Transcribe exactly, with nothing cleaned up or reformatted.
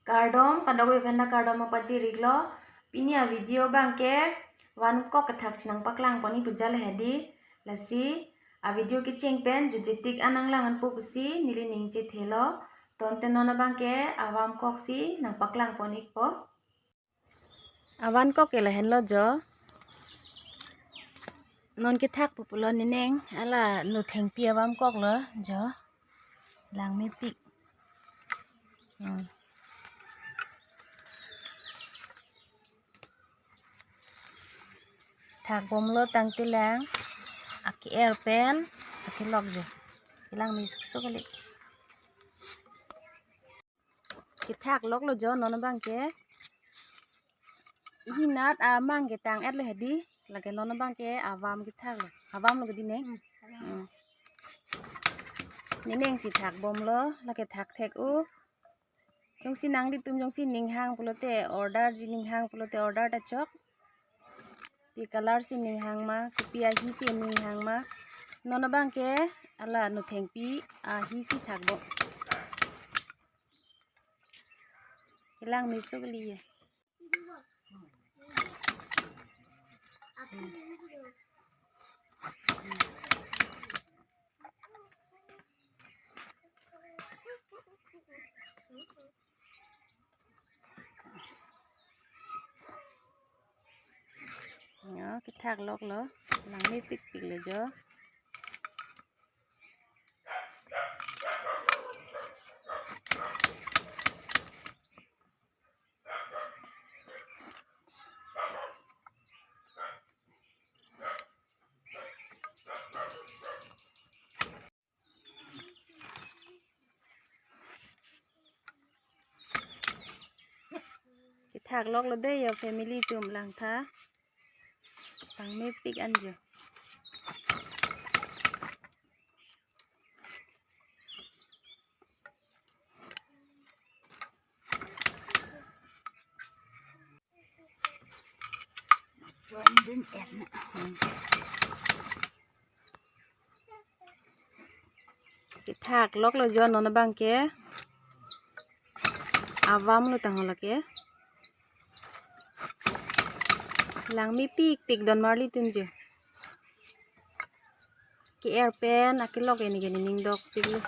Kardom, kadokave aphan ta kardom pajir-iklo. Pini a-video abangke van kok kethak si nangpaklang pon-ik pu jale hedi. Lasi a-video kecheng pen jutjetik an nanglang-an po pusi neli ning chethelo. Tangte non abangke avan kok si nangpaklang pon-ikpo. Avan kok ke lahenlo jo. Non kethak pu pulo nening, hala nothengpi avan koklo jo. Langmepik. Hmm. Thak bomlo tangte lang. Ake-er pen akelok jo. Langme suksuk kali. Kethak loklo jo non abangke. Hinat amang ketang etlo hedi. Lake non abangke avan kethaklo. Avan lo ke nening. Hmm. Hmm. Nening si thak bomlo. Lake thak thek-o. Jongsi nanglitum jongsi ning hang pulote order ji, ning hang pulote order ta chok. Pi color si ning hang ma, kopi ahi si ning hang ma. Non abangke hala nothengpi ahi si thak bom. Langme suksuk kali ye. Ya, kethak loklo. Langmepikpiklo jo. Kethak loklo dei yo family atum, langtha. Langmepik an jo. Kethak loklo jo non abangke. Avan lo tanglo ke. Langmepikpik don marli atum jo. Ke-er pen akelok eni ke nening dokpiklo.